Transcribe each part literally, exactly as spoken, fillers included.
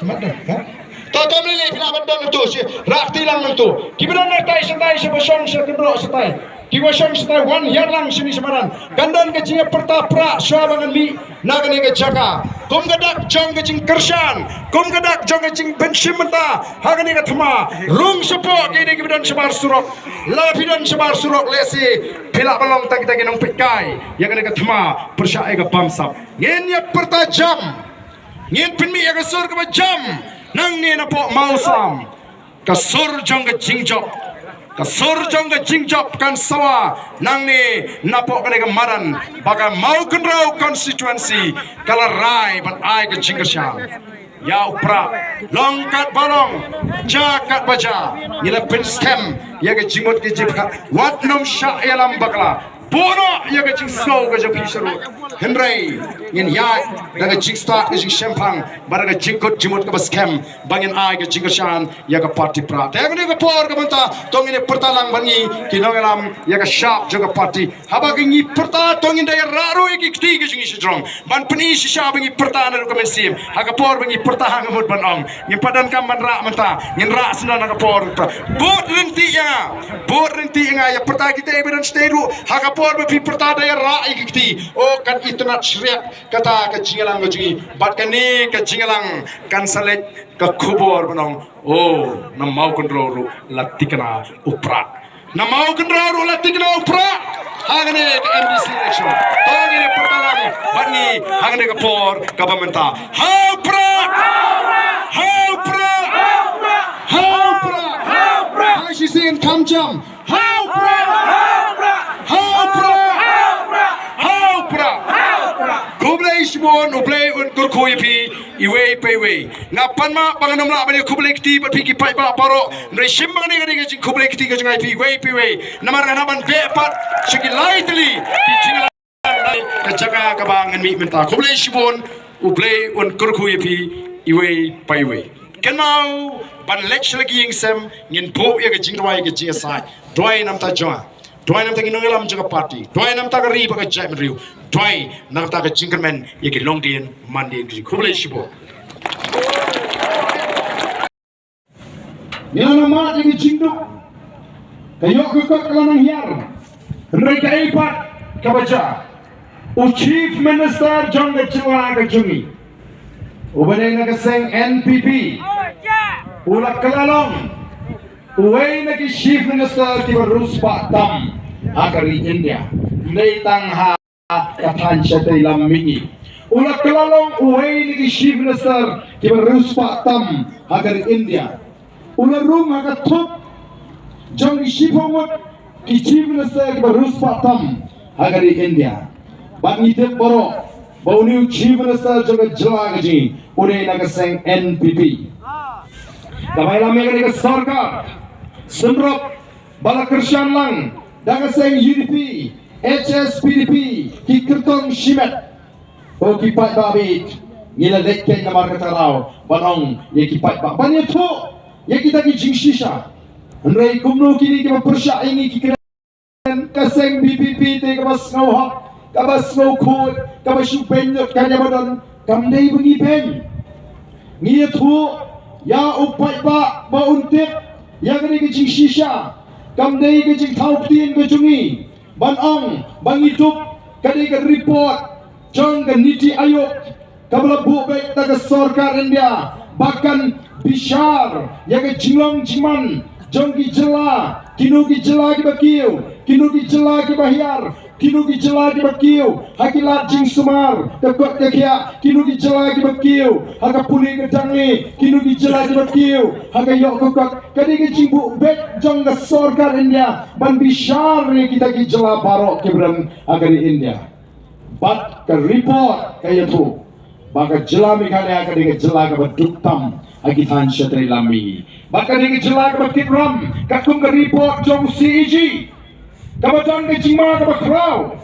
Mat dang, ha? To, to, mlei lei, phi lah ban don nangtu, shi, rah kti lang nangtu. Kiba don nangtai shatai, shiba shong sha kynroh shatai. Kiba shong shatai, wan hiar lang shane sha madan. Kan don ka jingïapyrta prah, shuwa ba ngan mih na kane ka jaka. Kum ka dak jong ka jingkyrshan, kum ka dak jong ka jingpynshim bynta ha kane ka thma. Rung shapoh, ki dei kiba don shabar surok. Lada phi don shabar surok, lehse phi lah ban long tang kita ki nongpeitkai ïa kane ka thma, pyrshah ïa ka bamsap. Ngin ïapyrta jam. Ngin pynmih ïa ka sur kaba jam nangne napoh Mawsam. Ka sur jong ka jingjop, ka sur jong ka jingjop kan sawa nangne napoh kane ka madan, ba ka Mawkynrew constituency ka la rai ban ai ka jingkyrshan ïa u Prah. Long katba long, ja katba ja, ngi la pynskhem ïa ka jingmut ka jingpyrkhat. Wat nym shah ïalam bakla. Buh noh ïa ka jingsngew ka jong phi sha rud. Hynrei ngin ïaid da ka jingstad ka jingshemphang, bad da ka jingkut jingmut kaba skhem, ba ngin ai ka jingkyrshan ïa ka party Prah. Te ha kane ka por ka mynta, to ngin ïa pyrta lang bad ngi ki nongïalam ïa ka shap jong ka party. Haba ngi pyrta, to ngin da ïa rah ruh ïa ki kti ki jong ngi sha jrong. Ban pyni shisha ba ngi pyrta naduh ka mynsiem. Ha ka por ba ngi pyrta, ha nga mut ban ong, ngim pat donkam ban rah mynta. Ngin rah sngewbha ha ka por. Bud ryntih ïa nga. Bud ryntih ïa nga. Ïa pyrta kita ba don shatei ruh. Ha ka por ba phi pyrta da ïa rah ïa ki kti, oh, kan itynnad shriat kata ka jingïalang ka jong ngi. Bad kane ka jingïalang kan sa leit ka khubor ban ong, oh, na Mawkynrew ruh la thikna u Prah. Na Mawkynrew ruh la thikna u Prah ha kane ka M D C election. To ngin ïa pyrta lang bad ngi ha kane ka por kaba mynta. Ha u Prah! Ha u Prah! Ha u Prah! Ha shisien kham jam. Ha u Prah! Ha u Prah! Ha u Prah! Khublei shibun, U Blei un kyrkhu ïa phi iwei pa iwei. Nga pan map ba ngan ym lah ban ïa khublei kti bad phi ki paidbah baroh. Hynrei shim ba ngan ïa ka dei ka jingkhublei kti ka jong nga ïa phi iwei pa iwei. Namar nga hap ban beh pat sha ki lai tylli ki jingïalang ka jaka kaba ngan mih mynta. Khublei shibun, U Blei un kyrkhu ïa phi iwei pa iwei. Kynmaw ban leit sha la ki ïing sem, ngin buh ïa ka jingduwai ka jingïasaid. Duwai na ka bynta jong nga. Duwai na ka bynta ki nongïalam jong ka party. Duwai na ka bynta ka ri bad ka jaitbynriew. Duwai na ka bynta ka jingkyrmen ïa ki longdien mandien. Khublei shibun. Ngi la mad ïa ka jingduk. Ka ïoh ka kot ka la nang hiar. Hynrei kaei pat kaba jia, u Chief Minister jong ka jylla ka jong ngi, uba dei na ka seng N P P, u la kylla long uwei na ki Chief Minister kiba riewspah tam ha ka ri India. Ym dei tang ha ka thaiñ shatei lam mihngi. U la kylla long uwei na ki Chief Minister kiba riewspah tam ha ka ri India. U la rung ha ka thup jong ki shiphew ngut ki Chief Minister kiba riewspah tam ha ka ri India. Bad ngi tip baroh ba une u Chief Minister jong ka jylla ka jong ngi u dei na ka seng N P P. Kaba ïalam ïa kane ka sorkar, sngewbha ba la kyrshan lang da ka seng U D P, H S P D P, ki kyrtong shimet. O ki paidbah bad ngi la leit keiñ namar kata ka daw ban ong ïa ki paidbah ban ïathuh ïa kita ki jingshisha. Hynrei kumno kine kiba pyrshah ïa ngi ki kren, ka seng V P P te kaba sngewhok, kaba sngewkhuid, kaba shu beiñ lut ka ïa ba don, kam dei ba ngi beiñ. Ngi ïathuh ïa u paidbah ba un tip ïa kane ka jingshisha. Kam dei ka jingthaw ktien ka jong ngi ban ong ba ngi dup ka dei ka report jong ka NITI Aayog kaba la buh beit da ka sorkar India ba kan bishar ïa ka jinglong jingman jong ki jylla, kino ki jylla kiba kiew, kino ki jylla kiba hiar, kino ki jylla kiba kiew ha ki lad jingsumar, ka kot ka khiah, kino ki jylla kiba kiew ha ka pule ka dangle, kino ki jylla kiba kiew ha ka ïoh ka kot. Ka dei ka jingbuh beit jong ka sorkar India ban bishar ïa kita ki jylla baroh kiba don ha ka ri India. Bad ka report ka ïathuh ba ka jylla Meghalaya ka dei ka jylla kaba duk tam ha ki thaiñ shatei lam mihngi. Bad ka dei ka jylla kaba kit ram katkum ka report jong C A G, kaba don ka jingma kaba khraw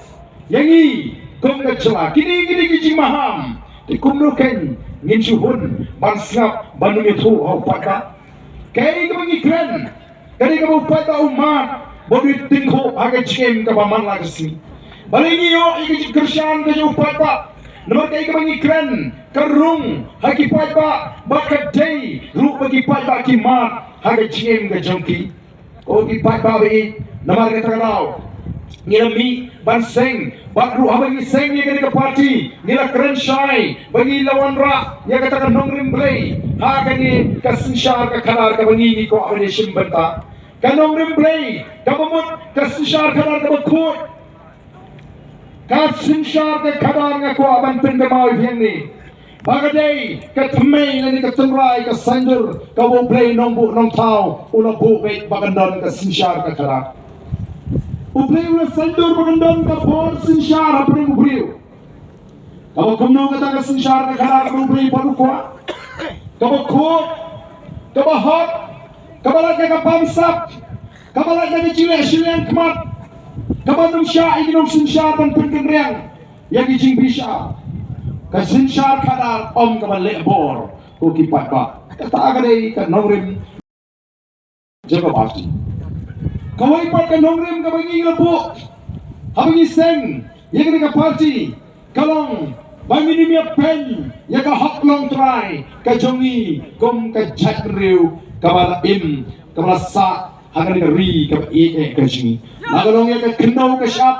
ïa ngi kum ka jylla. Kine, kine ki jingmaham, te kumno keiñ ngin shu hun ban sngap ban ym ïathuh ha u paidbah? Kaei kaba ngi kren? Ka dei kaba u paidbah u mad ba u dei tyngkhuh ha ka jingim kaba man la ka sngi. Balei ngi ïoh ïa ka jingkyrshan ka jong u paidbah? Namar kaei kaba ngi kren ka rung ha ki paidbah, bad ka dei ruh ba ki paidbah ki mad ha ka jingim ka jong ki. Ko ki paidbah ba ïeit, namar kata ka daw ngi la mih ban seng, bad ruh haba ngi seng ïa kane ka party ngi la kren shai ba ngi la wanrah ïa kata ka nongrim Blei ha kane ka synshar ka khadar kaba ngi ngi kwah ban ïashim bynta. Ka nongrim Blei kaba mut ka synshar khadar kaba khuid. Ka synshar ka khadar nga kwah ban pynkynmaw ïa phi hangne ba ka dei ka thymmei lane ka tynrai ka saiñdur kaba U Blei Nongbuh Nongthaw u la buh beit ba kan don ka synshar ka khadar. U Blei u la saiñdur ba kan don ka bor synshar hapdeng u briew. Kaba kumno kata ka synshar ka khadar kaba U Blei pat u kwah? Kaba khuid, kaba hok, kaba lait ïa ka bamsap, kaba lait ïa ka jingleh shiliang khmat, kaba nym shah ïa ki nongsynshar ban pynkynriang ïa ki jingbishar. Ka synshar khadar ym kaba leh bor, ko ki paidbah. Kata ka dei ka nongrim jong ka party. Kawei pat ka nongrim kaba ngi la buh haba ngi seng ïa kane ka party ka long ba ngin ym ïa pyn ïa ka hok longtrai ka jong ngi kum ka jaitbynriew kaba la im, kaba la sah ha kane ka ri kaba ïeit eh ka jong ngi. La ka long ïa ka khyndew ka shyiap,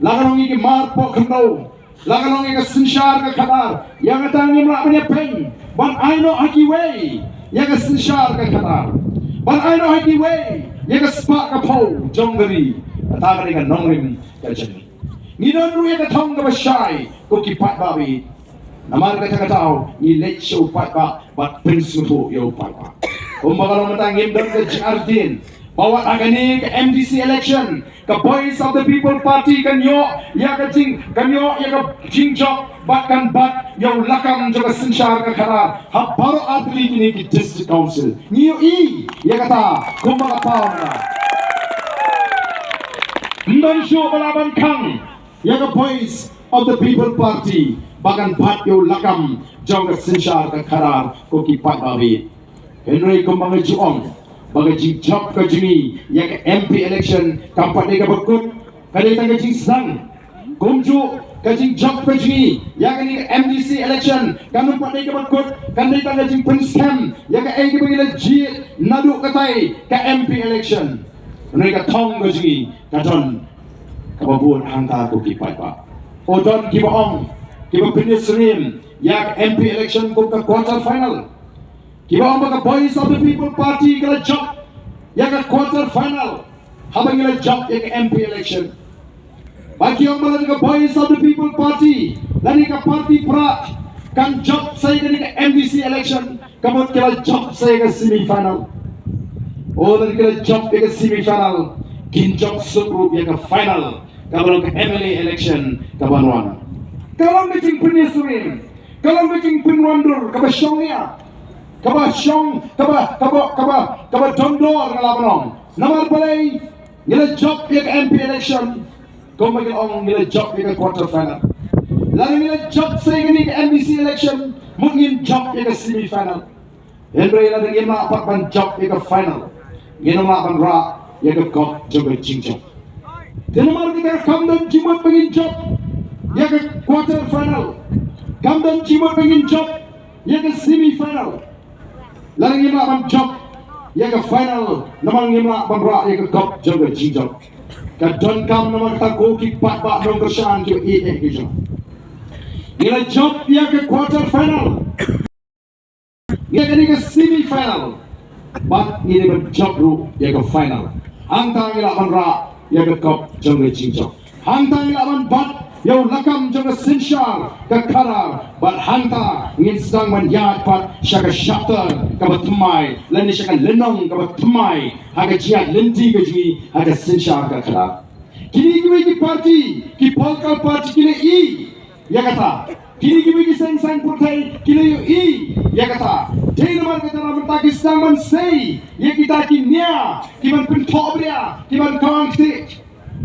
la ka long ïa ki mar poh khyndew, la ka long ïa ka synshar ka khadar, ïa kata ngim lah ban ïa pyn ban ai noh ha kiwei ïa ka synshar ka khadar, ban ai noh ha kiwei ïa ka spah ka phew jong ka ri. Kata ka dei ka nongrim ka jong ngi. Ngi don ruh ïa ka thong kaba shai, ko ki paidbah ba ïeit. Namar kata ka daw ngi leit sha u paidbah bad pynsngewthuh ïa u paidbah. Kumba ka long mynta ngim don ka jingïaroh ba wat ha kane ka M D C election ka Voice of the People Party kan ïoh ïa ka jing, kan ïoh ïa ka jingjop bad kan bat ïa u lakam jong ka synshar ka khadar ha baroh artylli kine ki District Council. Ngi ïohi ïa kata kumba ka paw na. Ym don shuh ba lah ban khang ïa ka Voice of the People Party ba kan bat ïa u lakam jong ka synshar ka khadar, ko ki paidbah ba ïeit. Hynrei kumba nga ju ong ba ka jingjop ka jong ngi ïa ka M P election kam pat dei kaba kut, ka dei tang ka jingsdang. Kumjuh ka jingjop ka jong ngi ïa kane ka M D C election kam pat dei kaba kut, ka dei tang ka jingpynskhem ïa kaei kaba ngi la jied naduh katei ka M P election. Hynrei ka thong ka jong ngi ka don kaba bun hangta, ko ki paidbah. U don kiba ong, kiba pynïasyriem ïa ka M P election kum ka quarter final. Kiba ong ba ka Voice of the People Party ka la jop ïa ka quarter final haba ngi la jop ïa ka M P election. Ba ki ong ba lada ka Voice of the People Party lane ka party Prah kan jop sa ïa kane ka M D C election, ka mut ki la jop sa ïa ka semi final. O, lada ki la jop ïa ka semi final, kin jop suk ruh ïa ka final kaba long ka M L A election kaban wan. Ka long ka jingpynïasyriem, ka long ka jingpynwandur kaba shong nia, kaba shong, kaba, kaba, kaba, kaba dondor, nga lah ban ong. Namar balei? Ngi la jop ïa ka M P election kumba ngi la ong, ngi la jop ïa ka quarter final. Lada ngi la jop sa ïa kane ka M D C election, mut ngin jop ïa ka semi final. Hynrei lada ngim lah pat ban jop ïa ka final, ngin ym lah ban rah ïa ka kop jong ka jingjop. Te namar kata kam don jingmut ba ngin jop ïa ka quarter final, kam don jingmut ba ngin jop ïa ka semi final. Lada ngim lah ban jop ïa ka final namar ngim lah ban rah ïa ka kop jong ka jingjop, ka donkam namar kata, ko ki paidbah nongkyrshan kiba ïeit ki jong, ngi la jop ïa ka quarter final, ïa kane ka semi final, bad ngi dei ban jop ruh ïa ka final. Hangta ngi lah ban rah ïa ka kop jong ka jingjop. Hangta ngi lah ban bat ïa u lakam jong ka synshar ka khadar, bad hangta ngin sdang ban ïaid pat sha ka shapter kaba thymmai lane sha ka lynnong kaba thymmai ha ka jingïaid lynti ka jong ngi ha ka synshar ka khadar. Kine kiwei ki party, ki political party, ki la ïohi ïa kata. Kine kiwei ki seng saiñ pyrthei ki la ïohi ïa kata. Dei namar kata na mynta ki sdang ban sei ïa kita ki nia kiban pynthohbria, kiban kawang ktieh.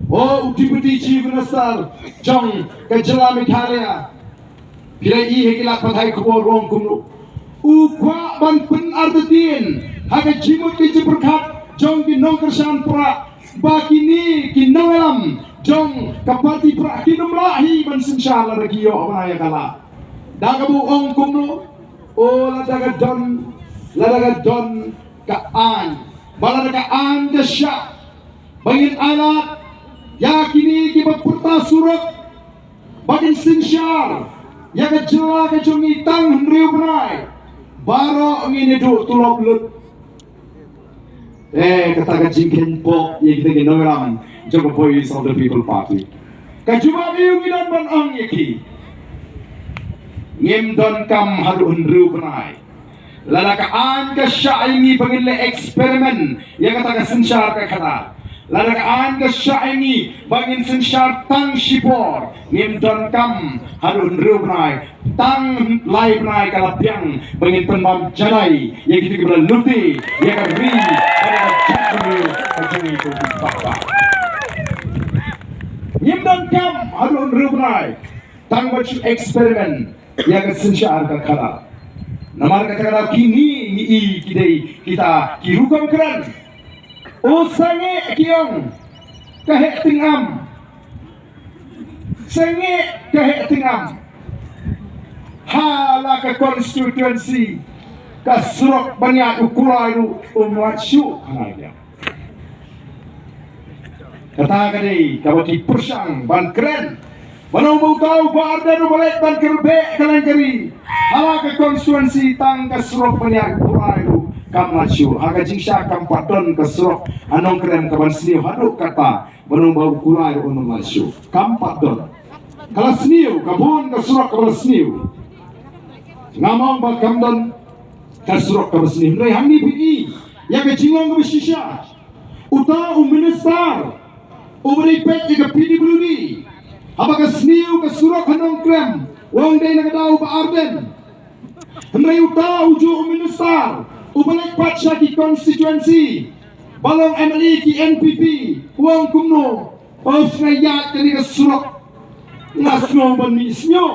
O u Deputy Chief Minister jong ka jylla Meghalaya, phi la ïohi ha ki lad pathai khubor u ong kumno? U kwah ban pynartatien ha ka jingmut ka jingpyrkhat jong ki nongkyrshan Prah ba kine ki nongïalam jong ka party prah kin ym lah hi ban synshar lada ki ïoh bnai ïa ka lad. Da kaba u ong kumno, o lada ka don, lada ka don ka aiñ, ba lada ka aiñ ka shah ba ngin ailad ïa kine kiba pyrta surok ba kin synshar ïa ka jylla ka jong ngi tang hynriew bnai, baroh ngin ïa duh tulop lut. Eh, kata ka jingkheiñ pop ïa kita ki nongïalam jong ka Voice of the People Party. Ka jubab ïa u ngi don ban ong ïa ki, ngim donkam haduh hynriew bnai. Lada ka aiñ ka shah ïa ngi ba ngin leh experiment ïa kata ka synshar ka khadar, lada ka aiñ ka shah ïa ngi ba ngin synshar tang shipor, ngim donkam haduh hynriew bnai. Tang lai bnai ka la biang ba ngin pynbam jadai ïa kito kiba la lute ïa ka ri bad ïa ka jaitbynriew ka jong ngi ko ki paidbah. Ngim donkam haduh hynriew bnai tang ban shu experiment ïa ka synshar ka khadar. Namar kata ka daw kine ngi i ki dei kita ki rukom kren. O sangeh ki ong ka heh tyngam. Sangeh ka heh tyngam. Ha la ka constituency ka surok ban ïaid u kulai ruh um lait shuh ha nai biang. Kata ka dei kaba ki pyrshang ban kren. Ban ong ba uta u Bah Ardent uba leit ban kyrpad ka leng ka ri ha la ka constituency tang ka surok ban ïaid u kulai ruh kam lait shuh. Ha ka jingshah kam pat don ka surok ha Nongkrem kaban sniew haduh kata. Ban ong ba u kulai ruh um lait shuh kam pat don. Ka la sniew, ka bun ka surok kaba la sniew. Ngam ong ba kam don ka surok kaba sniew. Hynrei hangne phi i ïa ka jinglong kaba shisha. Uta u minister uba dei peit ïa ka P W D, haba ka sniew ka surok ha Nongkrem, u ong dei na ka daw u Bah Ardent. Hynrei uta ujuh u minister uba leit pat sha ki constituency ba long M L A ki N P P, u ong kumno, o, nga ïaid kane ka surok, nga sngew ban mih sniew.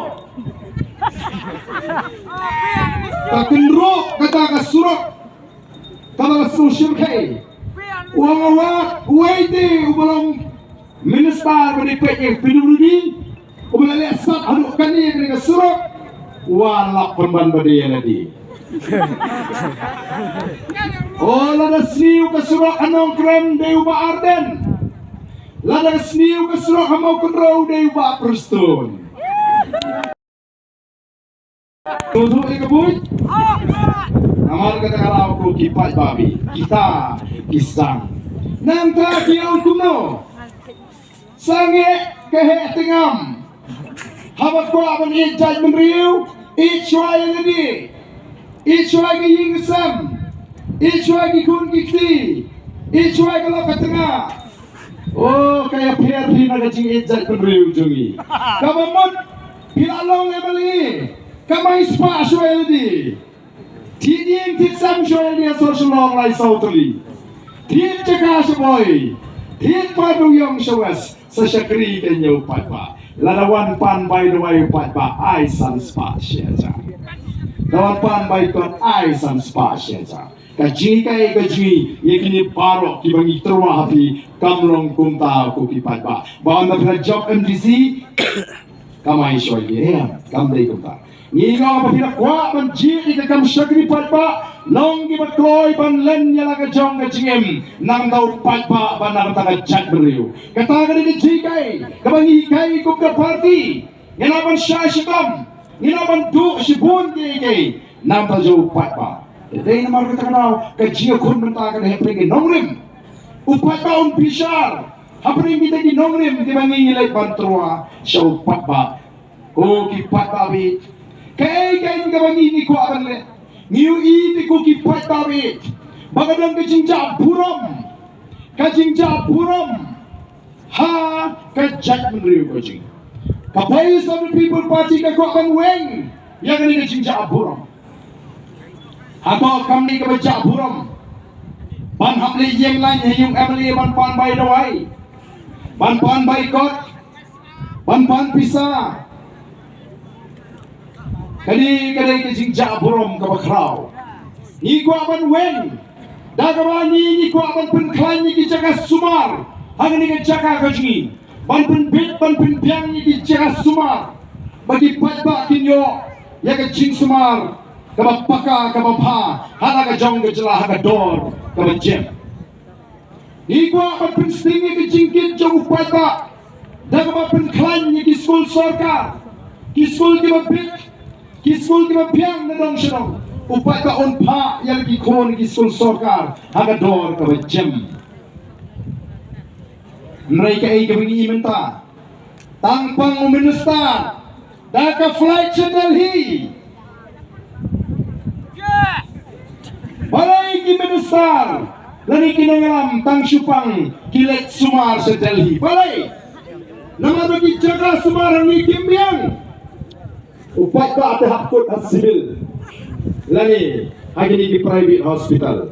Ka kynroh kata ka surok kaba la sngewsih khei. U ong, wat uwei te uba long minister ba dei peit ïa ka P W D, uba la leh sat haduh kane kane ka surok, wat la pynban ba dei ïa lade. O, lada sniew ka surok ha Nongkrem dei u Bah Ardent. Lada sniew ka surok ha Mawkynrew dei u Bah Prestone. Tutu ïa ka buit. Namar kata ka daw ko ki paidbah, kita ki sdang. Nangta ki ong kumno? Sangeh ka heh tyngam. Haba kwah ban ïeit jaitbynriew, ïeit shuwa ïa lade. Ïeit shuwa ïa ki ïing ki sem. Ïeit shuwa ïa ki khun ki kti. Ïeit shuwa ïa ka lok ka tnga. O, ka ïapher phi na ka jingïeit jaitbynriew jong ngi. Kaba mut phi la long M L A, kamai spah shuwa ïa lade. Thied ïing thied sem shuwa ïa lade ha sor Shillong lai saw tylli. Thied jaka sha Bhoi. Thied Marweiong sha West. Sa shakri ka ñiew paidbah. Lada wan pan bai dawai paidbah ai san spah shi hajar. Lada wan pan bai kot ai san spah shi hajar. Ka jinghikai ka jingïa kine baroh kiba ngi tyrwa ha phi kam long kumta ko ki paidbah. Ba ynda phi la jop M D C, kamai shuwa ïa lade, em, kam dei kumta. Ngi ong ba phi la kwah ban jied ïa ka kam shakri paidbah, long kiba kloi ban len ïa la ka jong ka jingim, nangta u paidbah bad nangta ka jaitbynriew. Kata ka dei ka jinghikai kaba ngi hikai kum ka party. Ngin lah ban shah shitom, ngin lah ban duh shibun kiei kiei namar jong u paidbah. Te dei namar kata ka daw ka jingïakhun bynta ka dei hapdeng ki nongrim. U paidbah un bishar hapdeng kita ki nongrim kiba ngi ngi leit ban tyrwa sha u paidbah. Ko ki paidbah baieit, kaei kaei kaba ngi ngi kwah ban leh, ngi ïohi te ko ki paidbah baieit ba ka don ka jingjah burom, ka jingjah burom ha ka jaitbynriew ka jong ngi. Ka Voice of the People Party ka kwah ban weng ïa kane ka jingjah burom. Hato kam dei kaba jah burom ban hap leit ïeng lain ha ïing M L A ban pan bai dawai, ban pan bai kot, ban pan pisa? Kane ka dei ka jingjah burom kaba khraw. Ngi kwah ban weng da kaba ngi, ngi kwah ban pynkhlaiñ ïa ki jaka sumar ha kane ka jaka ka jong ngi. ban pynbit, ban pynbiang ïa ki jaka sumar ba ki paidbah kin ïoh ïa ka jingsumar kaba paka, kaba bha ha la ka jong ka jylla ha ka dor kaba jem. Ngi kwah ban pynsting ïa ka jingkit jong u paidbah da kaba pynkhlaiñ ïa ki skul sorkar, ki skul kiba bit, ki skul kiba biang na dong sha dong. U paidbah un phah ïa la ki khun ki skul sorkar ha ka dor kaba jem. Hynrei kaei kaba ngi ïohi mynta, tang pang u minister da ka flight sha Delhi. Balei ki minister lane ki nongïalam tang shu pang ki leit sumar sha Delhi? Balei? Namar ba ki jaka sumar hangne kim biang. U paidbah te hap kut ha civil lane ha kine ki private hospital.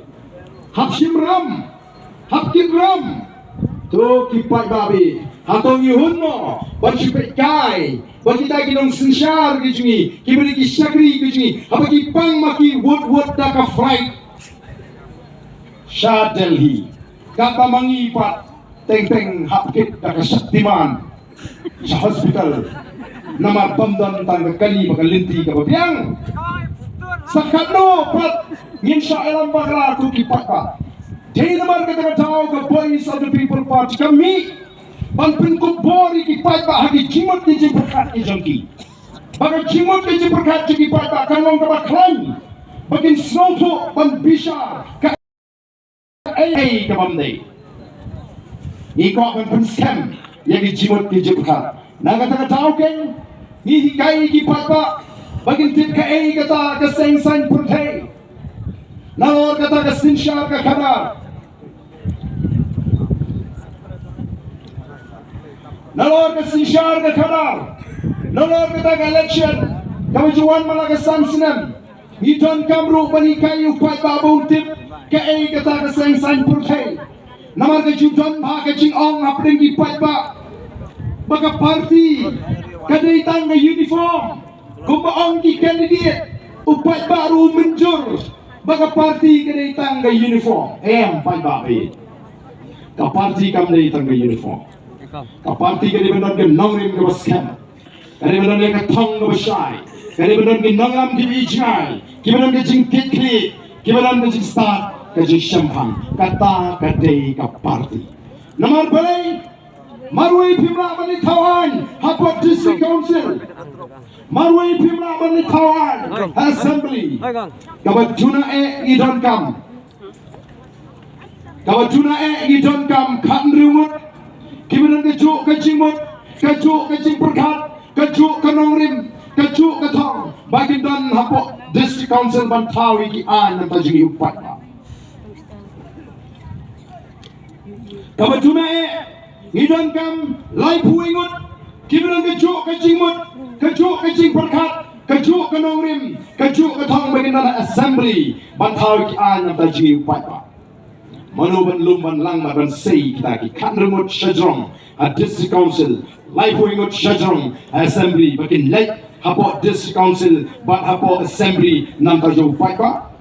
Hap shim ram, hap kit ram. To ki paidbah, hato ngi hun mo ban shu peit kai ba kita ki nongsynshar ki jong ngi, kiba dei ki shakri ki jong ngi, haba ki pang ma ki wut wut da ka flight sha Delhi, katba ma ngi pat teng teng hap kit da ka Shaktiman sha hospital. Namar bym don tang ka kali bad ka lynti kaba biang. Sa katno pat ngin shah ïalam bakla, ko ki paidbah? Dei namar kata ka daw ka Voice of the People Party ka mih ban pynkup bor ïa ki paidbah ha ki jingmut ki jingpyrkhat ki jong ki, ba ka jingmut ki jingpyrkhat jong ki paidbah kan long kaba khlaiñ, ba kin sngewthuh ban bishar ka ei ei ka bym dei. Ngi kwah ban pynskhem ïa ki jingmut ki jingpyrkhat. Na kata ka daw keiñ ngi hikai ïa ki paidbah ba kin tip kaei kata ka seng saiñ pyrthei. Nalor kata ka synshar ka khadar, nalor ka synshar ka khadar, nalor kata ka election kaba ju wan man la ka san snem, ngi donkam ruh ban hikai ïa u paidbah ba un tip kaei kata ka seng saiñ pyrthei. Namar ka ju don bha ka jingong hapdeng ki paidbah ba ka party ka dei tang ka uniform. Kumba ong ki candidate, u paidbah ruh u mynjur ba ka party ka dei tang ka uniform. Em paidbah, ka party kam dei tang ka uniform. Ka party ka dei ban don ka nongrim kaba skhem, ka dei ban don ka thong kaba shai, ka dei ban don ki nongïalam kiba ïeit jngai, kiba don ka jingkitkhlieh, kiba don ka jingstad, ka jingshemphang. Kata ka dei ka party. Namar balei? Marwei phim lah ban leit thaw aiñ hapoh District Council. Marwei phim lah ban leit thaw aiñ ha Assembly. Kaba duna eh ngi donkam, kaba duna eh ngi donkam khathynriew ngut kiba don kajuh ka jingmut, kajuh ka jingpyrkhat, kajuh ka nongrim, kajuh ka thong ba kin don hapoh District Council ban thaw ïa ki aiñ na ka bynta jong ngi u paidbah. Kaba duna eh ngi donkam laiphew ngut kiba don kajuh ka jingmut, kajuh ka jingpyrkhat, kajuh ka nongrim, kajuh ka thong ba kin don ha Assembly ban thaw ïa ki aiñ na ka bynta jong ngi u paidbah. Mano ban lum ban lang bad ban sei kita ki khathynriew ngut shajrong ha District Council, laiphew ngut shajrong ha Assembly ba kin leit hapoh District Council bad hapoh Assembly na ka bynta jong u paidbah?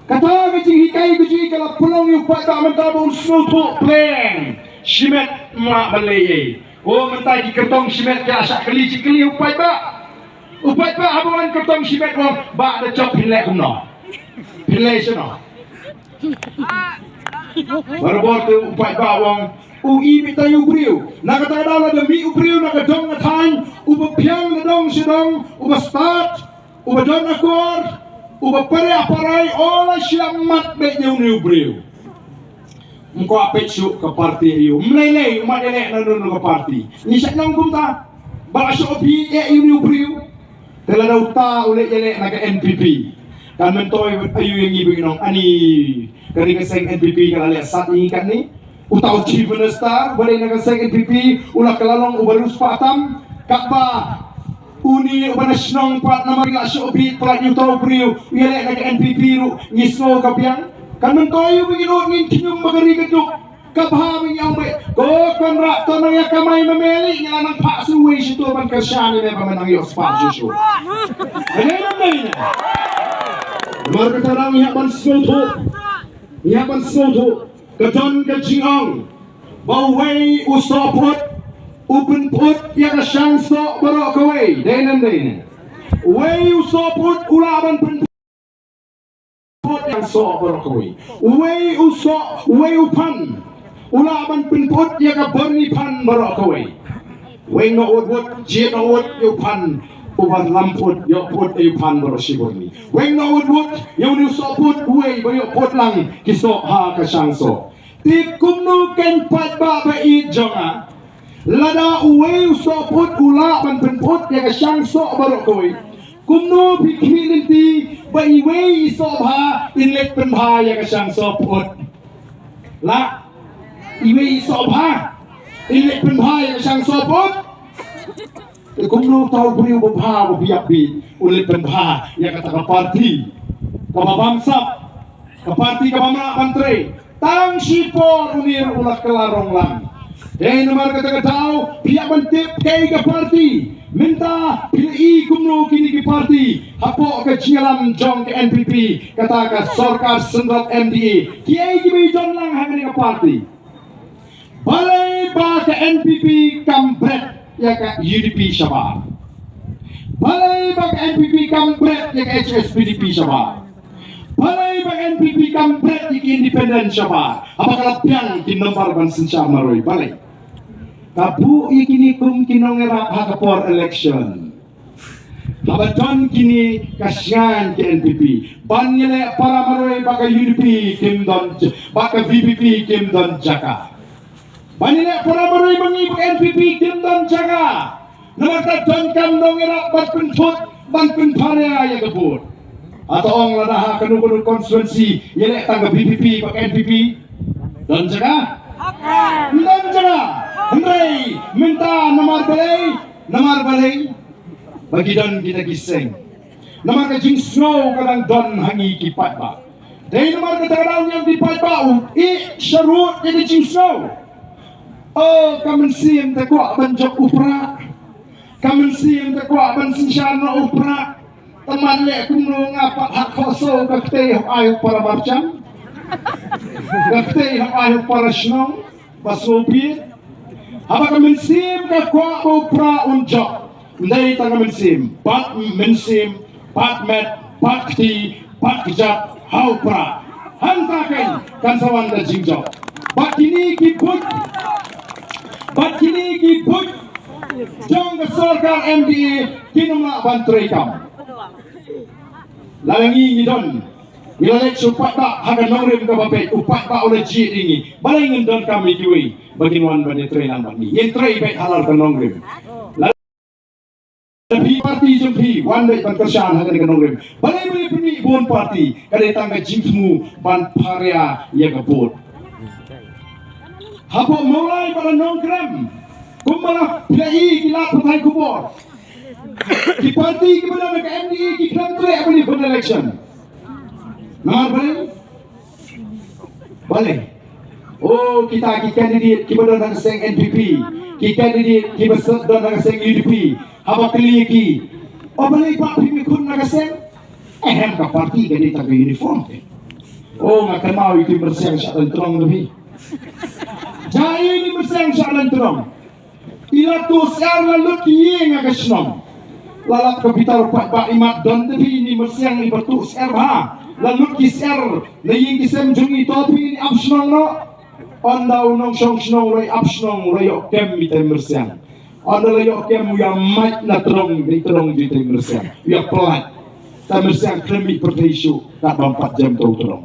Kata ka jinghikai ka jong ngi ka la pynlong ïa u paidbah mynta ba un sngewthuh pleng. Shimet ym lah ban leh ei ei. O mynta ki kyrtong shimet ki la shah kylli jingkylli u paidbah. U paidbah haba wan kyrtong shimet u ong, bah da jop phin leh kumno? Phin leh shano? Barabor te u paidbah u ong, u i beit tang ïa u briew. Na kata ka daw lada mih u briew na ka dong ka thaiñ, uba biang na dong sha dong, uba stad, uba don akor, uba pyrshah pyrshah, u la shah mat beit ïa une u briew. Ym kwah peit shuh ka party aïu. Ym lei lei u mat ïaleh na nongno ka party. Ngi shah nang kumta. Ba la shu bieit ïa une u briew. Te lada uta u leit ïaleh na ka N P P, kan myntoi aïu ïa ngi ba ngi ong ani, kane ka seng N P P ka la leh sat ïa ngi katne? Uta u Chief Minister ba dei na ka seng N P P u la kylla long uba riewspah tam. Katba une uba na shnong pat namar ngi la shu bieit palat ïa uta u briew u ïaleh na ka N P P ruh ngi sngew ka biang. Kan myntoi aïu ba ngi nud ngin khñium ba ka ri ka duk? Ka bha ba ngi ong beit, ko Conrad, to nang ïa kamai ma me lei, ngi la nang phah shuh uwei shi to ban kyrshan ïa me ba me nang ïoh spah shuh shuh. Ka dei lam dei ne? Namar kata ngi hap ban sngewthuh, ngi hap ban sngewthuh. Ka don ka jingong ba uwei u sohphut U pynput ïa ka shang soh baroh kawei, dei ne em dei ne. Uwei u sohput u lah ban pynput ïa ka shang soh baroh kawei. Uwei u soh, uwei u phan u lah ban pynput ïa ka byrni phan baroh kawei. Weng noh wut wut, jied noh wut ïa u phan, uba lam put, ïoh put ïa u phan baroh shi byrni. Weng noh wut wut ïa une u sohput, uwei ba ïoh put lang ki soh ha ka shang soh. Te kumno kein paidbah ba ïeit jong nga, lada uwei u sohput u lah ban pynput ïa ka shang soh baroh kawei, kumno phi khmih lynti ba iwei i soh bha in leit pynbha ïa ka shang sohput? Lah, iwei i soh bha in leit pynbha ïa ka shang sohput? Te kumno uta u briew ba bha ba biang bit un leit pynbha ïa kata ka parti kaba bamsap, ka parti kaba mrad ban trei? Tang shipor une ruh u la kylla rong lang. Dei namar kata ka daw phi hap ban tip kaei ka parti. Mynta phi la i kumno kine ki parti hapoh ka jingïalam jong ka N P P, kata ka sorkar seng bad M D A. Kiei kiba i don lang ha kane ka parti? Balei ba ka N P P kam bret ïa ka U D P shabar? Balei ba ka N P P kam bret ïa ka H S P D P shabar? Balei ba ka N P P kam bret ïa ki independent shabar haba ka la biang ki nombar ban synshar marwei? Balei? Ka buh ïa kine kum ki nongïarap ha ka por election. Haba don kine ka shngaiñ ka N P P ban ïaleh para marwei ba ka U D P kim don j-, ba ka V P P kim don jaka. Ban ïaleh para marwei ba ngi ba ka N P P kim don jaka. Namar ka donkam nongïarap ban pynthut, ban pynpharia ïa ka vote. Hato ong lada ha kano kano constituency ïaleh tang ka V P P ba ka N P P, don jaka? Ym don jaka. Hynrei mynta namar balei? Namar balei ba ki don kita ki seng? Namar ka jingsngew ka dang don ha ngi ki paidbah. Dei namar kata ka daw ngi ki paidbah u ïeh sharud ïa ka jingsngew. Oh, ka mynsiem te kwah ban jop u prah. Ka mynsiem te kwah ban synshar noh u prah. Te man leh kumno nga pat ha khohsiew ka ktei hok ai hok para marjan, ka ktei hok ai hok para shnong ba sngewbha. Haba ka mynsiem ka kwah ba u prah un jop. Ym dei tang ka mynsiem, bad mynsiem, bad met, bad kti, bad kjat ha u prah. Hangta kein kan sa wan ka jingjop. Bad kine ki buit, bad kine ki buit jong ka sorkar M D A kin ym lah ban treikam. Lada ngi ngi don, ngi la leit sha u paidbah ha ka nongrim kaba beit, u paidbah u la jied ïa ngi. Balei ngin donkam ïa kiwei ba kin wan ban ïatrei lang bad ngi? Ngin trei beit halor ka nongrim. Lada phi parti jong phi wan beit ban kyrshan ha kane ka nongrim. Balei balei phi mih bun parti? Ka dei tang ka jingthmu ban pharia ïa ka vote. Hapoh Mawlai bad ha Nongkrem, kumba la phi la i ki lad pathai khubor, ki parti kiba don ha ka M D A ki khlem treh ban ïa vote election. Namar balei? Balei? Oh, kita ki candidate kiba don ha ka seng N P P, ki candidate kiba sa don ha ka seng U D P, haba kylli ki, oh, balei ba phim ïakhun na ka seng? Ehem, ka parti ka dei tang ka uniform te. Oh, nga kynmaw ïa ki myrsiang shah lyntrong te phi. Jai ïa ki myrsiang shah lyntrong. I la tuh syiar la lut ki ïing ha ka shnong. La lap ka bitar u paidbah, i mat don te phi ine i myrsiang iba tuh syiar bha. La lut ki syiar na ïing ki sem jong i, to phi ine i ap shnong noh. Ynda u nongshong shnong u la ap shnong, u la ïoh kem ine i myrsiang. Ynda la ïoh kem u ïa mait na trong, na trong jong ine i myrsiang. U ïa pynlait. Te myrsiang khlem mih pyrthei shuh, kat bym pat jem to u trong.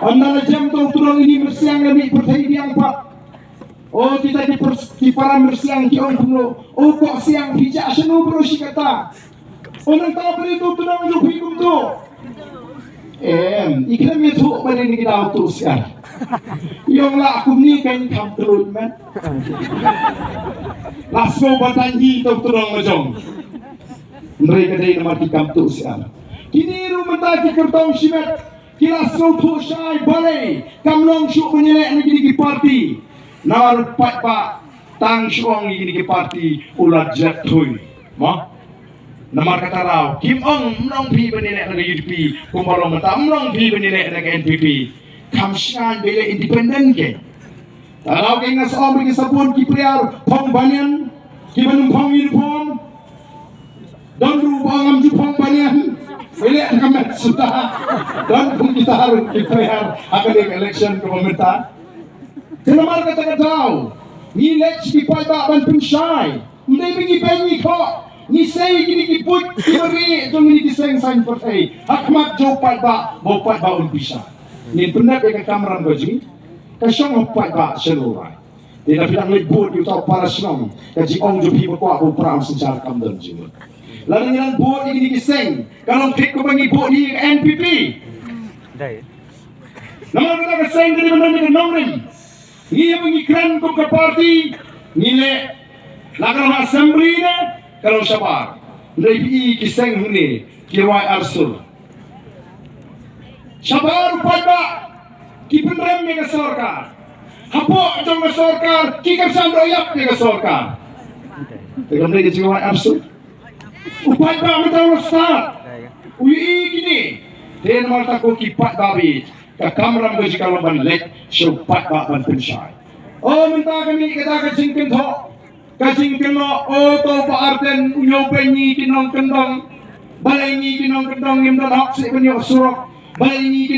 Ynda la jem to u trong, ine i myrsiang la mih pyrthei biang pat. Oh, kita ki pers-, ki para myrsiang ki ong kumno. Oh, Koh Siang, phi jah shano baroh shi katta? Oh, nangta balei to u tnong jong phi kumto? Em, i khlem ïathuh balei ne ki dei u tuh syiar. I ong lah kumne kan kham khlaiñ met. La sngew ba tang hi to u tnong la jong. Hynrei ka dei namar ki kam tuh syiar. Kine ruh mynta ki kyrtong shimet. Ki la sngewthuh shai balei kam long shuh ban ïaleh na kine ki parti. Namar u paidbah tang shu ong ïa kine ki parti u la jot thui. Mo? Namar kata daw kim ong, ym long phi ban ïaleh na ka U D P, kumba long mynta ym long phi ban ïaleh na ka N P P. Kham shngaiñ ba ïaleh independent kein. Tang daw ki nga sa ong ba ki sa bun ki player phong banian, ki ban phong uniform. Don ruh ba ngam ju phong banian. Bele ka met suda. Don phong kita ruh ki player ha ka election ka ba mynta. Te namar kata ka daw ngi leit ki paidbah ban pynshai. Ym dei ba ngi beiñ ngi khoh, ngi sei kine ki buit ki bari jong ngi ki seng saiñ pyrthei ha khmat jong u paidbah ba u paidbah un pynshai. Ngin pyndep ïa ka kamram ka jong ngi, ka shong ha u paidbah sha u rai. Te lada phi dang leit bud ïa uta u para shnong, ka jingong jong phi ba kwah ba u para un synshar kam don jingmut. Lada ngi dang bud ïa kine ki seng, ka long thik kumba ngi bud ïa ka N P P. Namar kata ka seng ka dei ban don ïa ka nongrim. Ngi haba ngi kren kum ka party, ngi leh, la ka long ha assembly ne ka long shabar. Hynrei phi i ki seng hangne ki rwai arsur. Shabar u paidbah ki pynrem ïa ka sorkar. Hapoh jong ka sorkar ki kyrshan doh ïap ïa ka sorkar. Te kam dei ka jingrwai arsur. U paidbah mynta u la stad. U ïohi kine. Te namar kata ko ki paidbah bit, ka kamram ka jong ka long ban leit sha u paidbah ban pynshai. O mynta ka mih kata ka jingkynthoh, ka jingkynnoh, o to u Bah Ardent u ñiew beiñ ngi ki nongkyndong. Balei ngi ki nongkyndong ngim don hok shuh ban ïoh surok? Balei ngi ki